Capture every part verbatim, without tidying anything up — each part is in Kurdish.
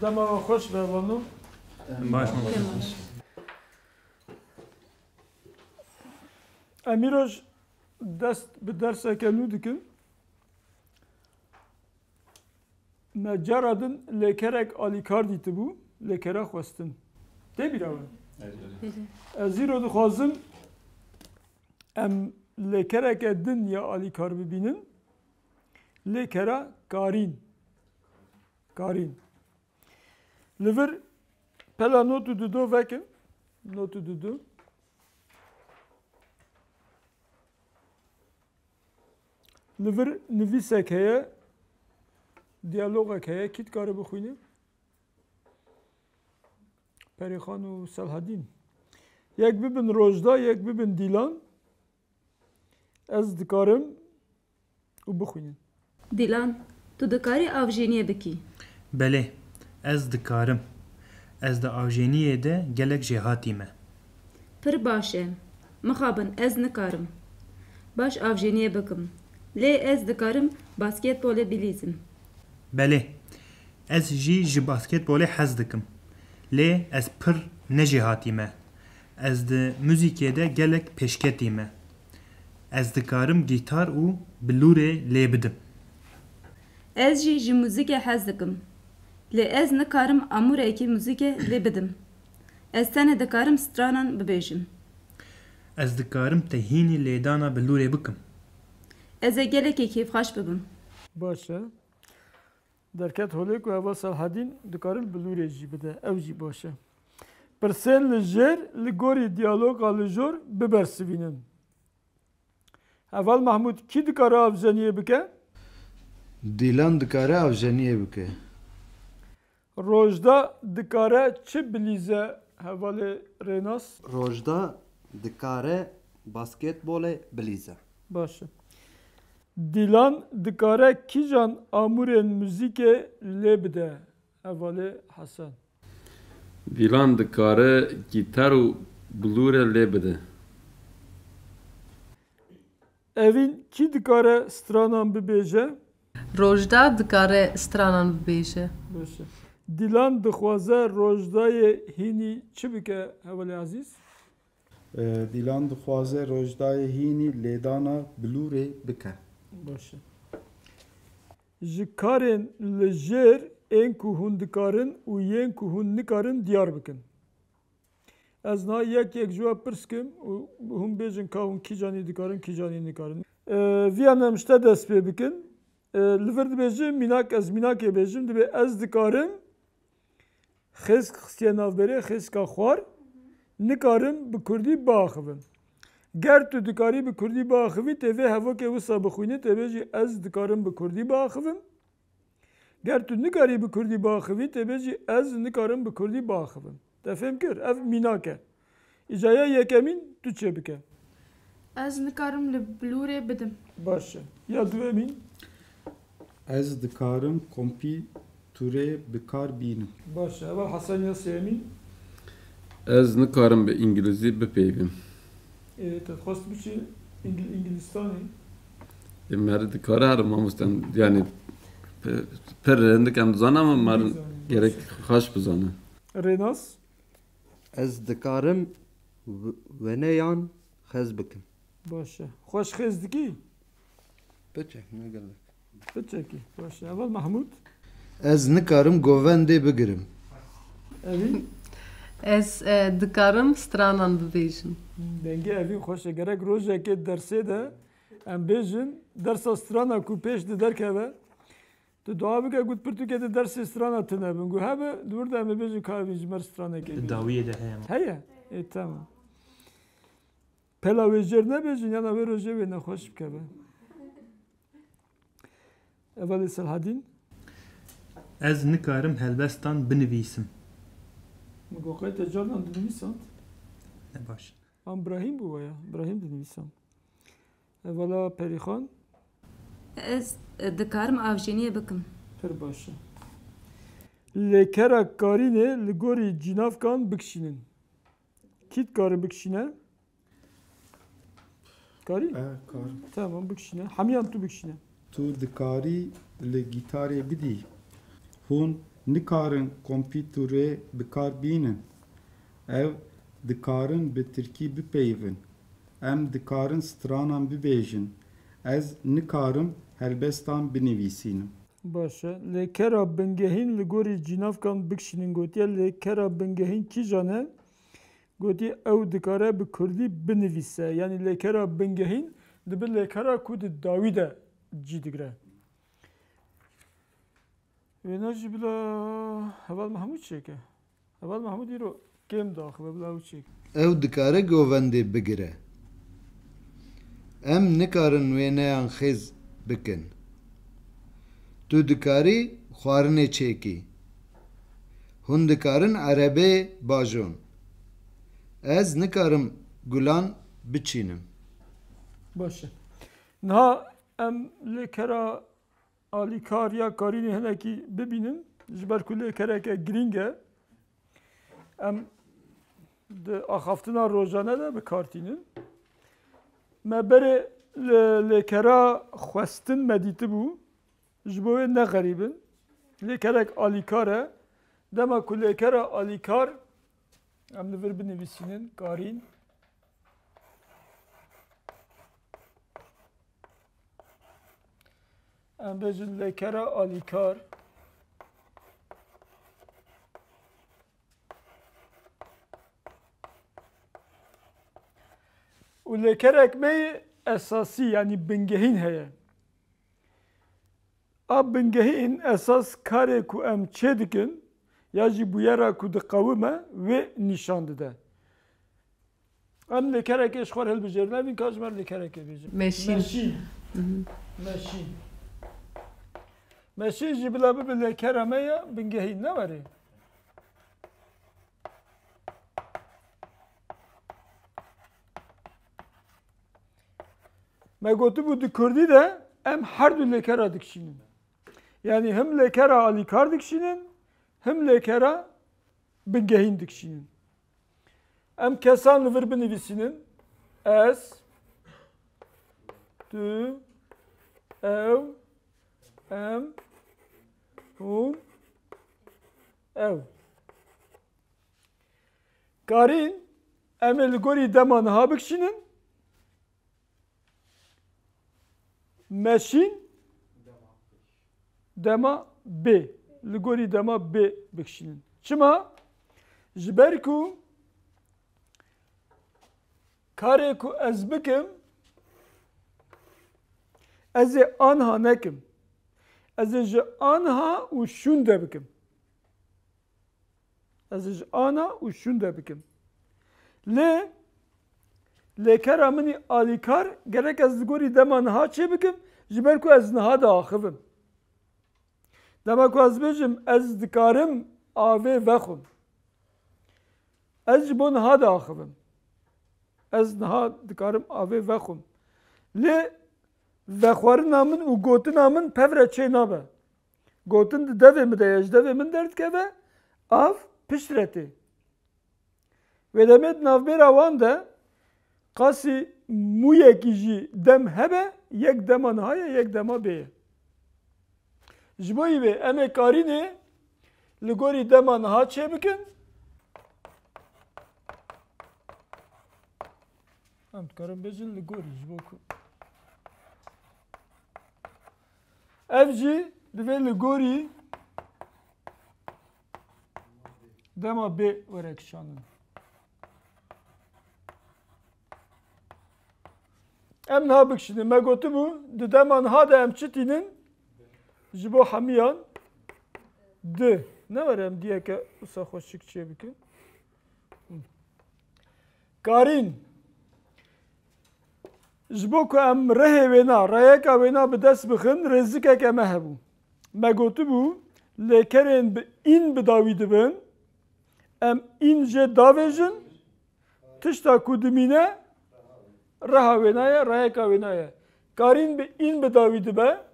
Dema we xweş be, Vano. Baş mı? Em îroj dest bi derseke nû dikin. Me cara din lêkerek alîkar dîtibû, lêkera xwestin. Tê bîra we? Ez îro dixwazim em lêkereke din ya alîkar bibînin. Lêkera karîn. Karîn. Li vir pela not û dido vekin. Not û dido. Li vir nivîsek heye, diyalogek heye. Kî dikare bixwîne? Perîxan û Selhedîn. Yek bibin Rojda, yek bibin Dîlan. Ez dikarim û bixwînin. Dîlan, tu dikarî avjîniyê bikî? Belê, ez dikarim. Ez di avjêniyê de gelek jêhatî me. Pir baş e. Mixabin, ez nikarim baş avjêniyê bikim. Lê ez dikarim basketbolê bilîzim. Belê, ez jî ji basketbolê hez dikim. Lê ez pir ne jêhatî me. Ez di muzîkê de gelek pêşketî me. Ez dikarim gîtar û bilûrê lê bidim. Ez jî ji muzîkê hez dikim. Lê ez nikarim amûrekî muzîkê lê bidim. Ez tenê dikarim stranan bibêjim. Ez dikarim te hînî lêdana bilûrê bikim. Ez ê gelekî kêfxweş bibim. Baş e. Derket holê ku heval Selhedîn dikarin bilûrê jî bide. Ew jî baş e. Pirsên li jêr li gorî diyaloga li jor bibersivînin. Heval Mahmûd, kî dikare avjeniyê bike? Dîlan dikare avjeniyê bike. Rojda dikare çi bilîze, hevalê Rênas? Rojda dikare basketbolê bilîze. Baş e. Dîlan dikare kîjan amûrên muzîkê lê bide, hevalê Hesen? Dîlan dikare gîtar û bilûre lê bide. Evîn, kî dikare stranan bibêje? Rojda dikare stranan bibêje. Baş e. Dîlan dixwaze Rojdayê hînî çi bike, hevalê Ezîz? E, Dîlan dixwaze Rojdayê hînî lêdana bilûrê bike. Baş e. Ji karên li jêr ên ku hûn dikarin û yên ku hûn nikarin diyar bikin. Ez niha yek yek ji we pirs kim û hûn bêjin ka hûn kîjanî dikarin, kîjanî nikarin. E, viya em ji te dest pê bikin. E, li vir dibêje mînak, ez mînakê bêjim, dibê ez dikarim xêsk xistiye navberê, xêska xwar, nikarim bi kurdî biaxivim. Ger tu dikarî bi kurdî biaxivî, tê vê hevokê wisa bixwînî, tê bêjî ez dikarim bi kurdî biaxivim. Ger tu nikarî bi kurdî biaxivî, tê bêjî ez nikarim bi kurdî biaxivim. Te fêm kir? Ev mînak e. Îca ya yekemîn tu çêbike. Ez nikarim li bilûrê bidim. Baş e. Ya duemîn? Ez dikarim kompîturê bi kar bînim. Baş e. Heval Hesen, ya sêyemîn? Ez nikarim bi îngilîzî bipeyvim. Ê, te dixwest biçî Îngil-, Îngilîstanê? Ê, mer dikare here mamoste, em, yanî, pe-, pir hindik em dizane, ama mer gerek xweş bizane. Rênas? Ez dikarim w-, weneyan xez bikim. Baş e. Xweş xêz dikî? Piçek, ne gelek. Piçekî. Baş e. Heval Mahmûd? Ez nikarim govendê bigirim. Evîn? Ez, e, dikarim stranan bibêjim. Dengê Evîn xweş e. Gerek rojekê dersê de em bêjin, dersa strana ku pêş de derkeve, tu dua bike, got, pirtûkê de dersê strana tune bin. Got, hebe, di wir de em ê bêjin ka Evîn ji me re stranekê bêje. Di dawiyê de heye. Heye? Ê, tamam. Pela wê jêr nebêjin, yana wê rojê wê nexweş bikeve. Hevalê Selhedîn? Ez nikarim helbestan binivîsim. Min got, qey te carnan dinivîsand? Ne baş. An Brahîm bû waya, Brahîm dinivîsand. Hevala Perîxan? Ez, e, dikarim avjîniyê bikim. Pir baş e. Lêkera karînê li gorî cînavkan bikişînin. Kî dikare bikişîne? Karî? E, kar. Tamam, bikişîne. Hemiyan tu bikişîne. Tu dikarî li gîtarê bidî. Hûn nikarin kompîturê bi kar bînin. Ew dikarin bi tirkî bipeyivin. Em dikarin stranan bibêjin. Ez nikarim helbestan binivîsînim. Baş e. Lêkera bingehîn li gorî cînavkan bikişînin gotiye. Lêkera bingehîn kîjan e? Gotiye ew dikare bi kurdî binivîse. Yanî lêkera bingehîn dibe lêkera ku di dawî de cî digre. Wêna jî bila heval Mehmûd çêke. Heval Mehmûd îro kêm diaxive, bila ew çêke. Ew dikare govendê bigire. Em nikarin wêneyan xêz bikin. Tu dikarî xwarinê çêkî. Hûn dikarin erebê bajon. Ez nikarim gulan biçînim. Baş e. Niha em lêkera alîkar ya karînê hinekî bibînin, ji ber ku lêkereke girîng e, em di axaftina rojane de bi kar tînin. Me berê li lêkera xwestin me dîtibû, ji bo wê ne xerîb in. Lêkerek alîkar e. Dema ku lêkera alîkar, em li vir binivîsînin, karîn. Em bêjin lêkera alîkar. Û lêkerek me yê esasî, yanî bingehîn heye. A bingehîn esas karê ku em çê dikin ya jî bûyera ku diqewime wê nîşan dide. Em lêkerekê ji xwe re hilbijêrin. Evîn ka ji me re lêkerekê bêjin. Meşîn. Meşîn. Mhm. Meşîn. Meşîn jî bila bibe lêkera me ya bingehîn, ne were? Me gotibû di kurdî de em her du lêkera dikişînin. Yanî him lêkera alîkar dikişînin, him lêkera bingehîn dikişînin. Em kesan li vir binivîsînin. Ez, tu, ew, em, hûn, ew. Karîn, em ê li gorî dema niha bikişînin. Meşîn dema bê. Li gorî dema bê bikişînin. Çima? Ji ber ku karê ku ez bikim, ez ê anha nekim. Ez ê ji anha û şûnde bikim. Ez ji ana û şûnde bikim. Lê lêkera min î alîkar gerek ez li gorî dema niha çê bikim, ji ber ku ez niha diaxivim. Dema ku ez bêjim, ez dikarim avê vexwim. Ez ji bo niha diaxivim. Ez niha dikarim avê vexwim. Lê vexwarina min û gotina min pevre çê nabe. Gotin di devê min de ye, ji devê min derdikeve, av piştre tê. Wê demê di navbêra wan de qasî mûyekî jî dem hebe, yek dema niha ye, yek dema bê ye. Ji bo wî em ê karînê li gorî dema niha çêbikin. Em dikarin bêjin li gorî, ji bo ku ev jî divê li gorî dema bê were kişandin. Em niha bikişînin. Me gotibû, di dema niha de em çi tînin? Ji bo hemiyan di. Ne were em diyeke wisa xweşik çêbikin. Karîn. Ji bo ku em rihê wêna, rayeka wêna bi dest bixin, rêzikeke me hebû. Me gotibû, lêkerên bi în bi dawî dibin. Em în jê davêjin, tişta ku dimîne, reha wêna ye, rayeka wêna ye. Karîn bi în bi dawî dibe.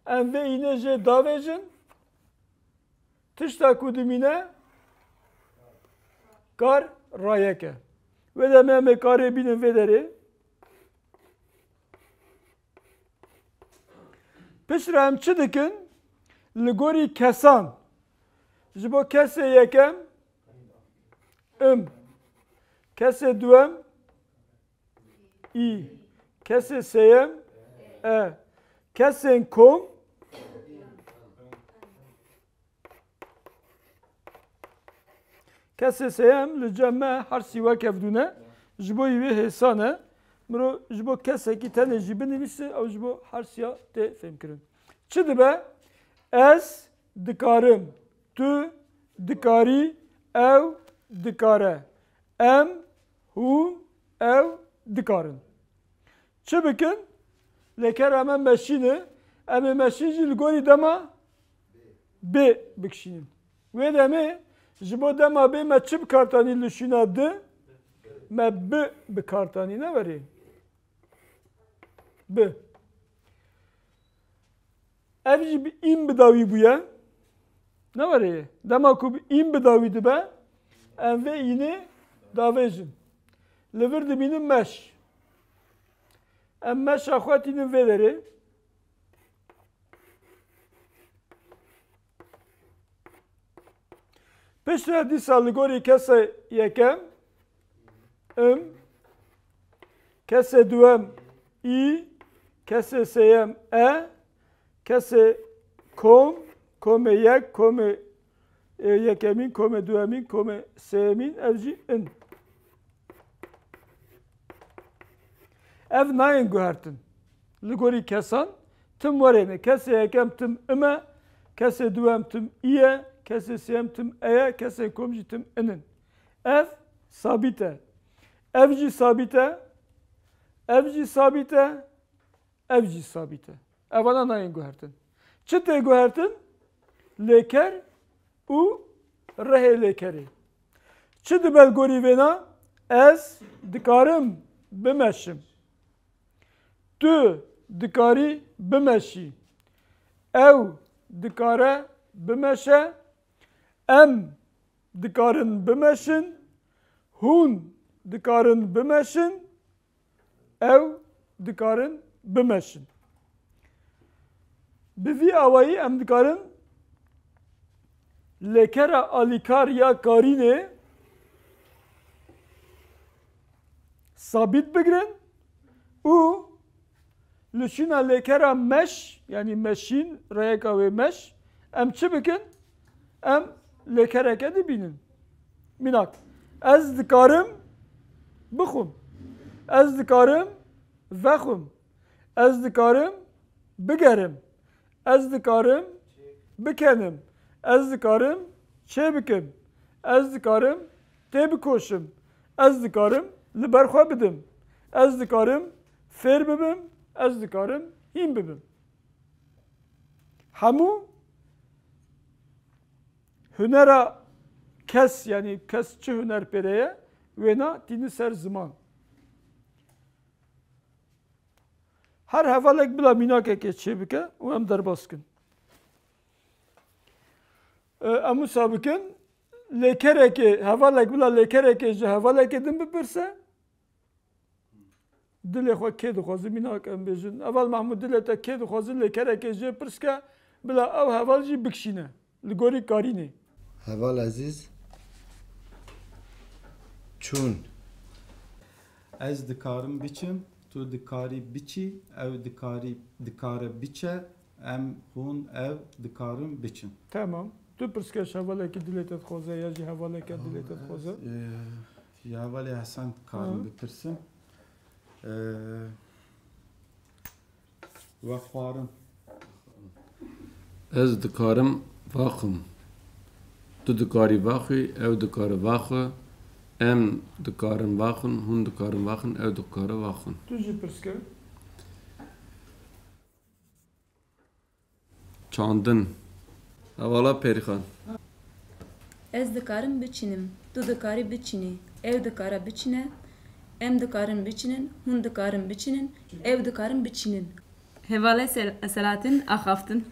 Em vê înê jê davêjin. Tişta ku dimîne, kar rayek e. Wê demê em ê karê bînin vê derê. Piştre em çi dikin? Li gorî kesan, Ji bo kesê yekem, im. Kesê duwem, î. Kesê sêyem, e. Kesên kom, kesê sêyem li cem me her sî wek hev dûne. Ji bo wê hêsan e. Miro ji bo kesekî tenê jî binivîse, ew ji bo her siya tê fêmkirin. Çi dibe? Ez dikarim. Tu dikarî. Ew dikare. Em, hûn, ew dikarin. Çi bikin? Lêkera me meşîn e. Em ê meşîn jî li gorî dema bê bikişînin. Wê demê ji bo dema bê me çi bi kar tanî li şûna di? Me bi bi kar tanî, ne werê? Bi. Ev jî bi, în bi dawî bûye. Ne were ye? Dema ku bi, în bi dawî dibe, em vê înê davêjin. Li vir dimînin meş. Em meşa xwe tînin vê derê. Piştre dîsa li gorî kesê yekem, im, kesê duwem, î, kesê sêyem, e, kesê kom, komê yek, komê, e, yekemîn, komê duwemîn, komê sêyemîn, ev jî in. Ev nayên guhertin. Li gorî kesan tim werê ne. Kesê yekem tim im e, kesê duwem tim î ye, kesê sêyem tim e ye, kesê kom jî tim in in. Ev sabît e. Ev jî sabît e. Ev jî sabît e. Ev jî sabît e. Evana nayên guhertin. Çi tê guhertin? Lêker û rihê lêkerê. Çi dibe li gorî vêna? Ez dikarim bimeşim. Tu dikarî bimeşî. Ew dikare bimeşe. Em dikarin bimeşin. Hûn dikarin bimeşin. Ew dikarin bimeşin. Bi vî awayî em dikarin lêkera alîkar ya karînê sabît bigirin û li şûna lêkera meş, yanî meşîn, rêyeka wê meş, em çi bikin? Em lêkereke dibînin. Mînak, ez dikarim bixwim. Ez dikarim vexwim. Ez dikarim bigerim. Ez dikarim bikenim. Ez dikarim çêbikim. Ez dikarim têbikoşim. Ez dikarim li ber xwe bidim. Ez dikarim fêr bibim. Ez dikarim hîn bibim. Hemû hunera kes, yanî kes çi huner pêre ye, wêna tîni ser ziman. Her hevalek bila mînakekê çêbike û em derbas kin. E, em wisa bikin, lêkerekê, hevalek bila lêkerekê ji hevalekê din bipirse, dilê xwe kê dixwaze, mînak em bêjin, Heval Mehmûd, dilê te kê dixwaze, lêkerekê jê pirs ke, bila ew heval jî bikişîne. Li gorî karînê. Heval Ezîz, çûn. Ez dikarim biçim, tu dikarî biçî, ew dikarî, dikare biçe, em, hûn, ew dikarin biçin. Tamam. Tu pirs ke ji hevalekî dilê te dixwaze ya jî hevaleke dilê te dixwaze. Ez, e, ji hevalê Hesen karim Hı. bipirsim. E, Vexwarin. Ez dikarim vaxwim. Tu dikarî vaxwî, ew dikare vaxwe, em dikarin vaxwin, hûn dikarin vaxwin, ew dikare vaxwin. Tu jî pirs ke. Çandin. Hevala Pêrîxan. Ez dikarim biçînim, tu dikarî biçînî, ew dikare biçîne, em dikarin biçînin, hûn dikarin biçînin, ew dikarin biçînin. Hevalê Sel-, Selahattin axaftin.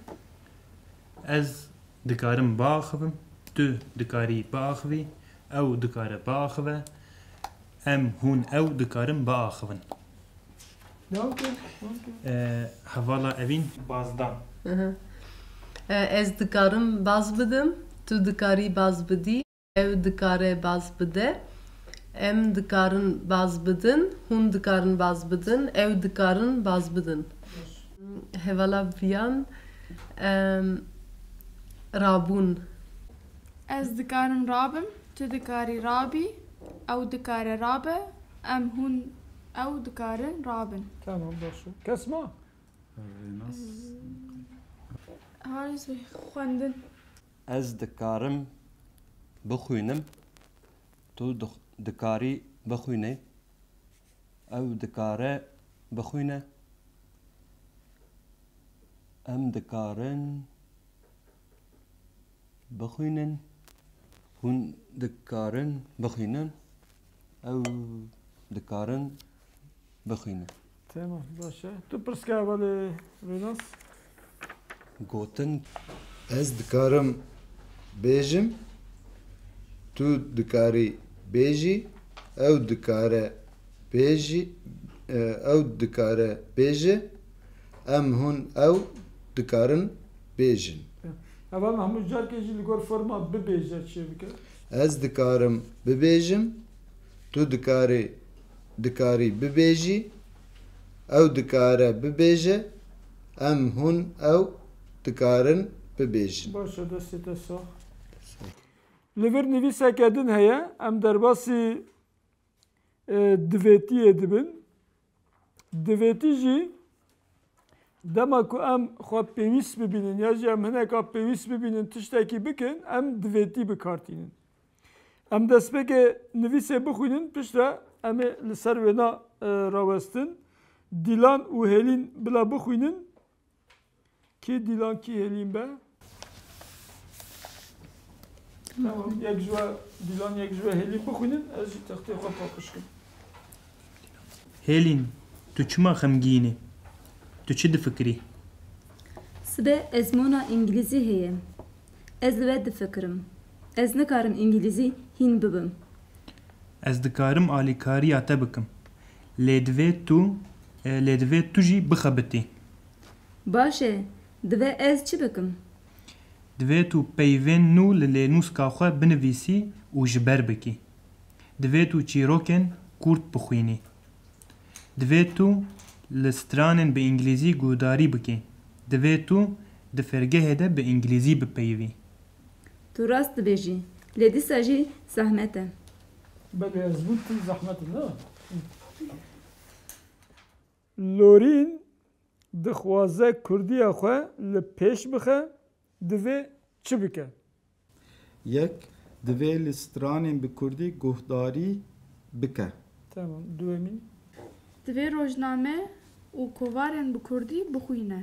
Ez dikarim biaxivim, tu dikarî biaxivî, ew dikare biaxive, em, hûn, ew dikarin biaxivin. Dewam ke, dewam ke. E, hevala Evîn. Bazdan. Hı hı. E, ez dikarim baz bidim, Tu dikarî baz bidî. Ew dikare baz bide. Em dikarin baz bidin. Hûn dikarin baz bidin. Ew dikarin baz bidin. Hevala viyan, em, rabûn. Ez dikarim rabim, tu dikarî rabî, ew dikare rabe, em hûn, ew dikarin rabin. Tamam, baş e. Kes ma? Rênas. Haris Bey, xwendin. Ez dikarim bixwînim, tu dix-, dikarî bixwînî, ew dikare bixwîne, em dikarin bixwînin, hûn dikarin bixwînin, ew dikarin bixwînin. Tamam, baş e. Tu pirs ke hevalê Rênas. Gotin. Ez dikarim bêjim, tu dikarî bêjî, ew dikare bêjî, e, ew dikare bêje, em hûn ew dikarin bêjin. Heval Mahmûd, carkê jî li gor forma bibêje çê bike. Ez dikarim bibêjim, tu dikarî, dikarî bibêjî, ew dikare bibêje, em hûn ew dikarin bibêjin. Baş e, destê te sax. Li vir nivîseke din heye, em derbasî, e, divêtiyê dibin. Divêtî jî dema ku em xwe pêwîst bibînin ya jî em hineka pêwîst bibînin tiştekî bikin, em divêtî bi kar tînin. Em destpêkê nivîsê bixwînin, piştre em ê li ser wêna, e, rawestin. Dîlan û Hêlîn bila bixwînin. Kî Dîlan, kî Hêlîn be? Tamam, yek ji we Dîlan, yek ji we Hêlîn bixwînin, ez jî textê xwe paqij kim. Hêlîn, tu çima xemgîn î? Tu çi difikirî? Sibe ezmûna îngilîzî heye. Ez li we difikirim. Ez nikarim îngilîzî hîn bibim. Ez dikarim alîkariya te bikim. Lê divê tu, e, lê divê tu jî bixebitî. Baş e, divê ez çi bikim? Divê tu peyvên nû li lênûska xwe binivîsî û ji ber bikî. Divê tu çîrokên kurt bixwînî. Divê tu li stranên bi îngilîzî guhdarî bikî. Divê tu di fêrgehê de bi îngilîzî bipeyivî. Tu rast dibêjî, lê dîsa jî zehmet e. Belê, ez bûn tu zehmet e, ne? Lorîn dixwaze kurdiya xwe li pêş bixe, divê çi bike? Yek, divê li stranên bi kurdî guhdarî bike. Tamam, duwemîn. Divê rojname û kovarên bi kurdî bixwîne.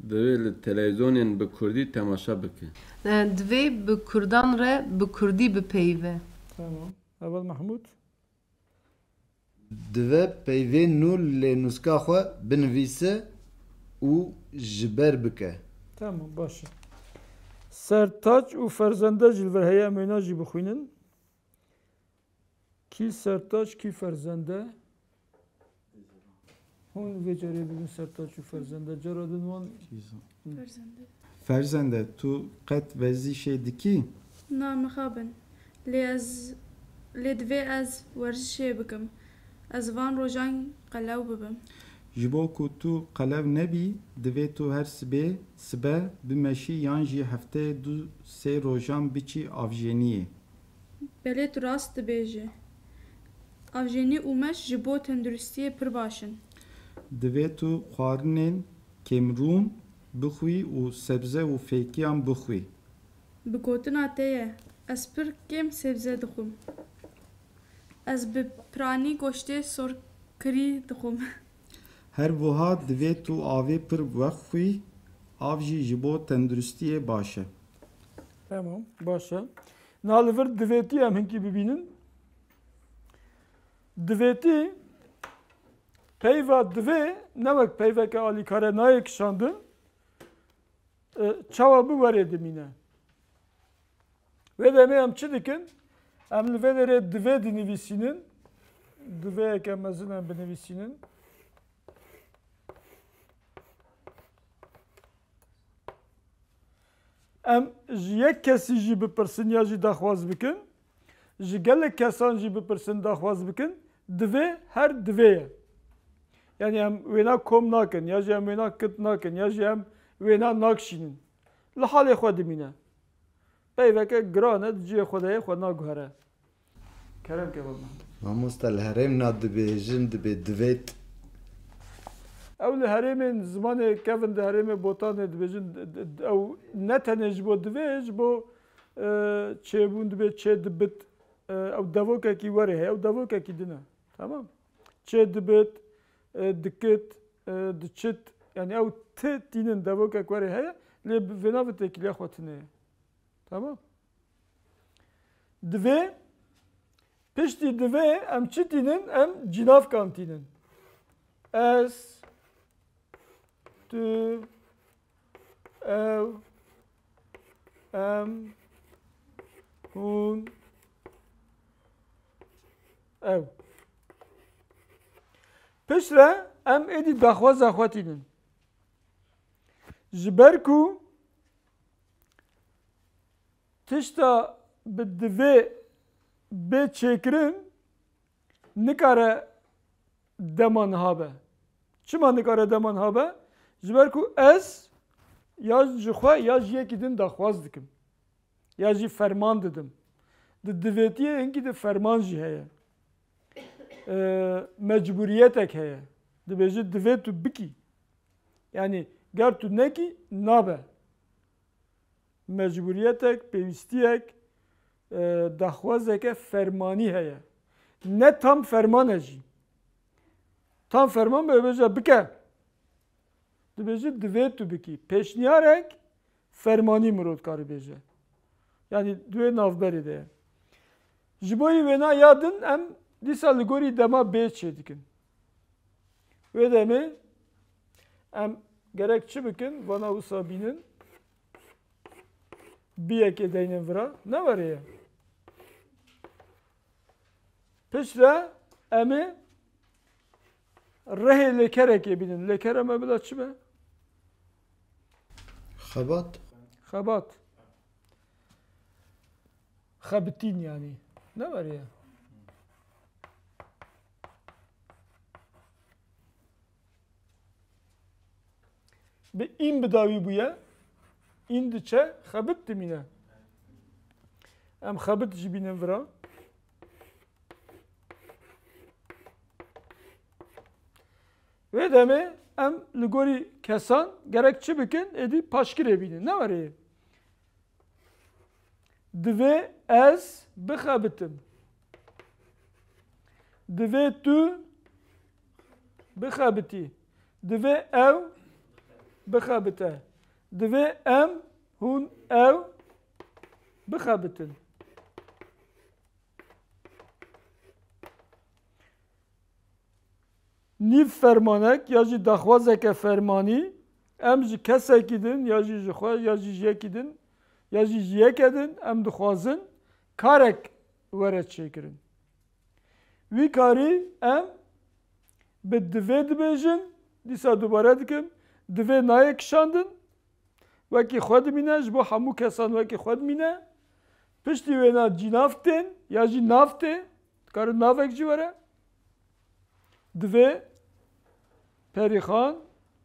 Divê li televîzyonên bi kurdî temaşe bike. E, divê bi kurdan re bi kurdî bipeyive. Tamam. Heval Mahmûd? Divê peyvên nû lê nûska xwe binivîse û ji ber bike. Tamam, baş e. Sertaç û Ferzende jî li vir heye, em wêna jî bixwînin. Kî Sertaç, kî Ferzende? Hûn vê carê bibin Sertaç û Ferzende. Cara din wan Ferzende. Ferzende, tu qet werzîşê dikî? Na, mixabin. Lê ez, lê divê ez werzişê bikim. Ez van rojan qelew bibim. Ji bo ku tu qelew nebî, divê tu her sibê, sibe bimeşî yan jî hefteyê du sê rojan biçî avjeniyê. Belê tu rast dibêjî. Avjenî û meş ji bo tenduristiyê pir baş in. Divê tu xwarinên kêmrûn bixwî û sebze û fêkiyan bixwî. Bi gotina te ye, ez pir kêm sebze dixwim. Ez bi piranî goştê sorkirî dixwim. Her wiha divê tu avê pir vexwî, av jî ji bo tenduristiyê baş e. Tamam, baş e. Na li vir divêtî em hinkî bibînin. Divêtî, peyva divê ne wek peyveke alîkare nayê kişandin, e, çawa bi werê dimîne. Wê demê em çi dikin? Em li vê derê divê dinivîsînin. Divêyeke mezin em binivîsînin. Em ji yek kesî jî bipirsin ya jî daxwaz bikin, ji gelek kesan jî bipirsin daxwaz bikin, divê her divê ye. Yanî em wêna kom nakin, ya jî em wêna kit nakin, ya jî em wêna nakişînin. Li halê xwe dimîne. Peyveke giran e, di cihê xwe de ye, xwe naguhere. Kerem ke baba. Mamoste, li herêmna dibêjin, dibê divêt. Ew li herêmên zimanê kevin di herêmê Botanê dibêjin, d-, d-, d-, ew ne tenê ji bo divê, ji bo, e, çêbûn dibê çê dibit, e, ew devokekî werê heye, ew devokekî din e. Tamam? Çê dibit, e, dikit, e, diçit, yani ew ti tînin devokek werê heye, lê bi vêna ve têkiliya xwe tune ye. Tamam? Divê, piştî divê em çi tînin? Em cînavkan tînin. Ez, tu, ew, em, hûn, ew. Piştre em êdî daxwaza xwe tînin. Ji ber ku tişta bi divê bê çêkirin, nikare dema niha be. Çima nikare dema niha be? Ji ber ku ez ya ji xwe ya ji yekî din daxwaz dikim. Ya jî ferman didim. Di divêtiyê hinkî de ferman jî heye. Ee, mecbûriyetek heye. Dibêje divê tu bikî. Yanî ger tu nekî nabe. Mecbûriyetek, pêwîstiyek, e, daxwazeke fermanî heye. Ne tam ferman e jî. Tam ferman be, bêje bike. Dibêje divê tu bikî. Pêşniyarek fermanî mirov dikare bêje. Yanî di wê navberê de ye. Ji bo yî wêna ya din em dîsa li gorî dema bê çêdikin. Wê demê em gerek çi bikin? Vana wisa bînin. Bi yekê deynin vira. Ne were ye? Piştre em ê rihê lêkerekê bînin. Lêkere me bila çi be? Xebat. Xebat. Xebitîn yanî. Ne were ye? Bi în bi dawî bûye. În diçe, xebit dimîne. Em xebit jî bînin vira. Wê demê em li gorî kesan gerek çi bikin? Êdî paşgirê bînin. Ne were ye? Divê ez bixebitim. Divê tu bixebitî. Divê ew bixebite. Divê em, hûn, ew bixebitin. Nîv fermanek ya jî daxwazeke fermanî, em ji kesekî din ya jî ji xwe ya jî ji yekî din ya jî ji yeke din em dixwazin karek were çêkirin. Wî karî em bi divê dibêjin, dîsa dubare dikim, divê nayê kişandin, wekî xwe dimîne, ji bo hemû kesan wekî xwe dimîne. Piştî wêna cînav tên ya jî nav tê, dikare navek jî were. Divê Perîxan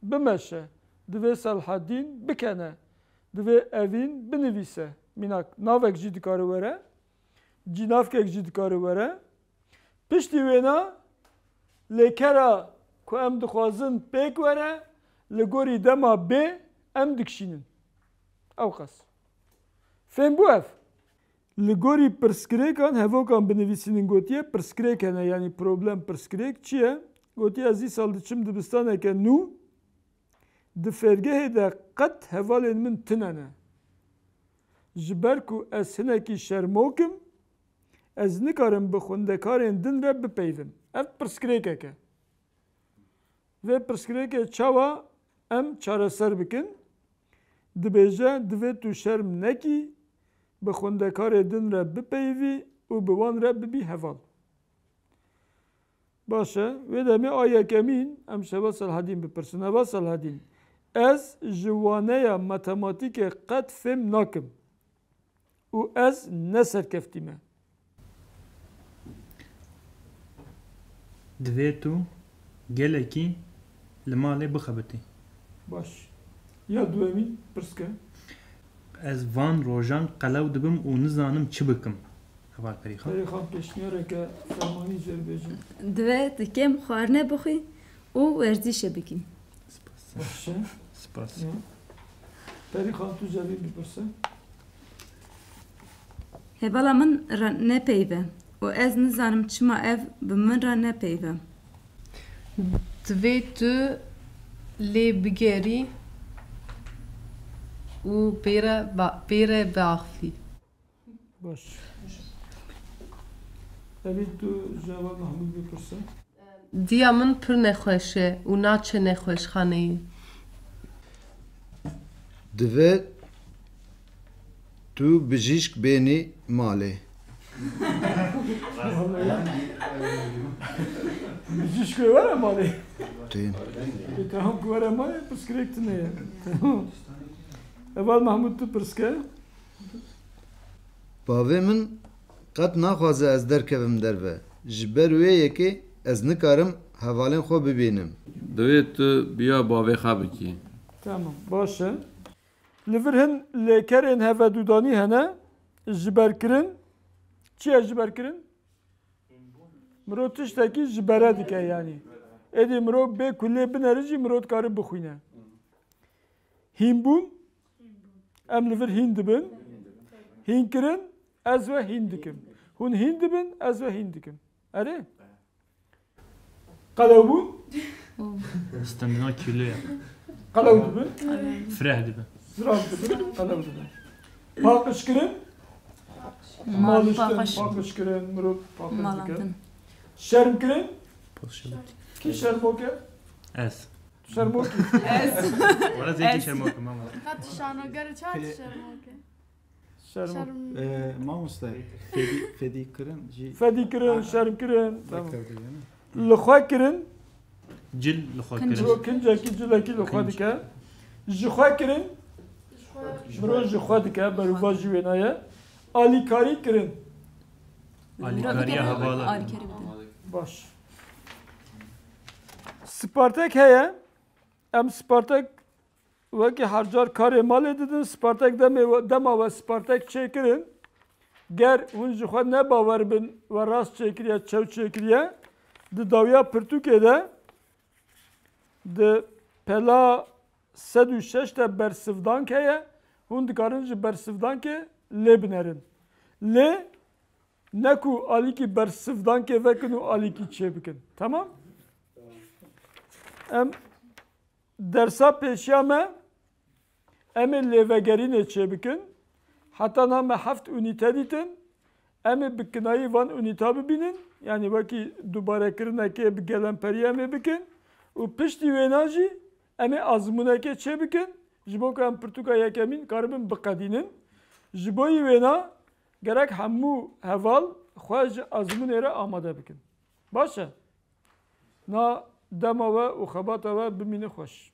bimeşe, divê Selhedîn bikene, divê Evîn binivîse. Mînak navek jî dikare were, cînavkek jî dikare were. Piştî wêna lêkera ku em dixwazin pêk were, li gorî dema bê em dikişînin. Ewqas. Fêm bû ev? Li gorî pirsgirêkan hevokan binivîsînin gotiye, pirsgirêk hene, yanî problem, pirsgirêk çi ye? Gotiye, ez îsal diçim dibistaneke nû, di fêrgehê de qet hevalên min tune ne. Ji ber ku ez hinekî şermok im, ez nikarim bi xwendekarên din re bipeyvim. Ev pirsgirêkek e. Vê pirsgirêkê çawa em çareser bikin? Dibêje, divê tu şerm nekî, bi xwendekarê din re bipeyivî û bi wan re bibî heval. Baş e, wê demê a yekemîn em ji Heval Selhedîn bipirsin. Heval Selhedîn, Ez ji waneya matematîkê qet fêm nakim û ez ne serkeftî me. Divê tu gelekî li malê bixebitî. Baş. Ya duhemîn pirs ke. Ez van rojan qelew dibim û nizanim çi bikim. Heval Perîxan. Perîxan pêşniyareke fermanî jê re bêjin. Divê tu kêm xwarine bixwî û werzîşê bikî. Spas. Baş e. Spas. Ya. Perîxan tu jê re bipirse. Hevala min re nepeyve û ez nizanim çima ev bi min re nepeyve. Divê tu lê bigerî û pê re ba-, pê re biaxivî. Baş. Evî tu ji Heval Mehmûd bipirse. Diya min pir nexweş e û naçe nexweşxaneyê. Divê tu bijîşk bênî malê. Bijîşk wê were malê. Tên. E, tamam ku were malê, pirsgirêk tune ye. Tamam. Heval Mehmûd tu pirs ke. Bavê min qet naxwaze ez derkevim derve. Ji ber wê yekê ez nikarim hevalên xwe bibînim. Divê tu biya bavê xwe bikî. Tamam, baş e. Li vir hin lêkerên hevedûdanî hene, ji ber kirin. Çi ye ji ber kirin? Mirov tiştekî ji bere dike yanî. Êdî mirov bê ku lê binere jî mirov dikare bixwîne. Hînbûn, em li vir hîn dibin. Hînkirin, ez we hîn dikim. Hûn hîn dibin, ez we hîn dikim. Erê? Qelewbûn? Stendina kîloya. Qelew dibin. Fireh dibe. Zirav dibin, qelew dibin. Paqijkirin? Mal Maliştin, paqij. Paqijkirin, mirov paqij dike. Malandin. Şermkirin? Poşet. Kî şermok e? Ez. Tu şermok î? Ez. Wala zêkî Ez. Şermok im ama. Ka tu şanoger e, çawa tu Pê- şermok e? Şerm. Şerm. E, mamoste, fedî, fedî kirin jî Fedî kirin, şerm kirin. Tamam. Mektevde yani. Li xwe kirin. Cil li xwe Kinc. Kirin. Mirov kincekî, cilekî li xwe Kinc. Dike. Ji xwe kirin. Mirov ji xwe dike, berûva jî wêna ye. Alîkarî kirin. Alîkariya hevala. Alîkarî bidin. Baş. Spartek heye. Em Spartek wekî her car karê malê didin. Spartek demê we, dema we Spartek çêkirin. Ger hûn ji xwe ne bawer bin we rast çêkiriye, çew çêkiriye. Di dawiya pirtûkê de di pela sed û şeş de bersivdank heye. Hûn dikarin ji bersivdankê lê binerin. Lê ne ku alîkî bersivdankê vekin û alîkî çêbikin. Temam? Em dersa pêşiya me, em ê lêvegerînê çêbikin. Heta niha me heft unîte dîtin. Em ê bi kinayî van unîta bibînin. Yanî wekî dubarekirinekê bi gelemperî em ê bikin. Û piştî wêna jî em ê azmûnekê çêbikin. Ji bo ku em pirtûka yekemîn karibin biqedînin. Ji bo yî wêna gerek hemû heval xwe ji azmûnê re amade bikin. Baş e? Na dema we û xebata we bimîne xweş.